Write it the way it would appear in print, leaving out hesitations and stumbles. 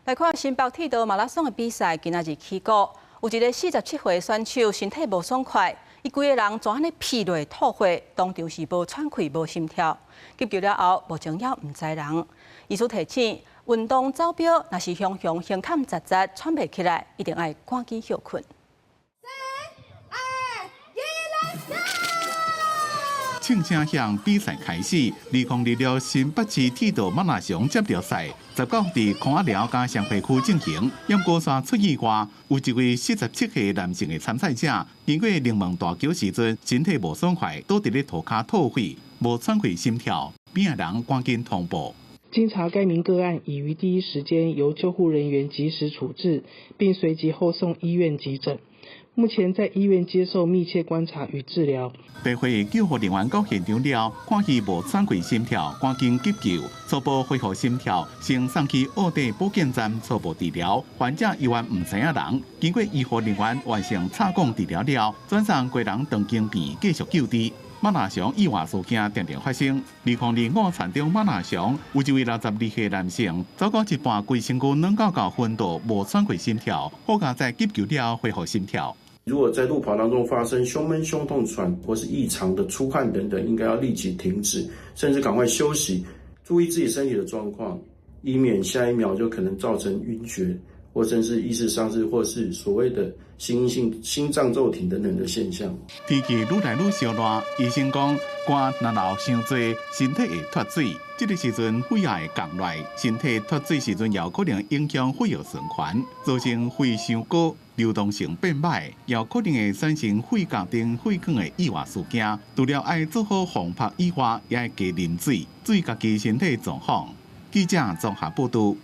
來看新北鐵道馬拉松的比賽，今仔日起鼓，有一个47歲選手身體無爽快，伊規个人全按呢疲落吐血，當場是無喘氣、無心跳。急救了後，目前猶毋知人。醫師提醒，運動走標若是雄雄胸坎窒窒喘袂起來，一定愛趕緊歇睏。三、二、一，Let's go！唱聲響，比賽開始。2026新北市鐵道馬拉松接力賽，19佇空仔寮佮雙溪區進行。毋過煞出意外，有一位47歲男性的參賽者，經過龍門大橋時陣，身體無爽快，倒佇咧塗跤吐血，無喘氣心跳，邊仔人趕緊通報。經查該名個案已於第一時間由救護人員及時處置，並隨即後送醫院急診。目前在醫院接受密切觀察與治療。地會救護人員到現場了，看伊無喘氣心跳，趕緊急救，初步恢復心跳，先送去澳地保健站初步治療。患者猶原毋知影人，經過醫護人員完成插管治療了，轉送基隆長庚病院繼續救治。馬拉松意外事件定定發生。2025田中馬拉松，有一位62歲男性，走到一半，規身軀軟厚厚昏倒，無喘氣心跳，好佳哉急救了恢復心跳。如果在路跑當中發生胸悶、胸痛、喘或是異常的出汗等等，應該要立即停止，甚至趕快休息，注意自己身體的狀況，以免下一秒就可能造成暈厥，或甚至意識喪失，或是所謂的心因性心臟驟停等等的現象。天氣愈來愈燒熱，醫生講，汗若流傷濟，身體會脫水。這个時陣血壓會降落來，身體脫水時陣，有可能影響血液循環，造成血傷高、流動性變歹，有可能會產生血壓頂血管的意外事件。除了愛做好防曝以外，也愛加啉水，注意家己身體狀況。記者綜合報導。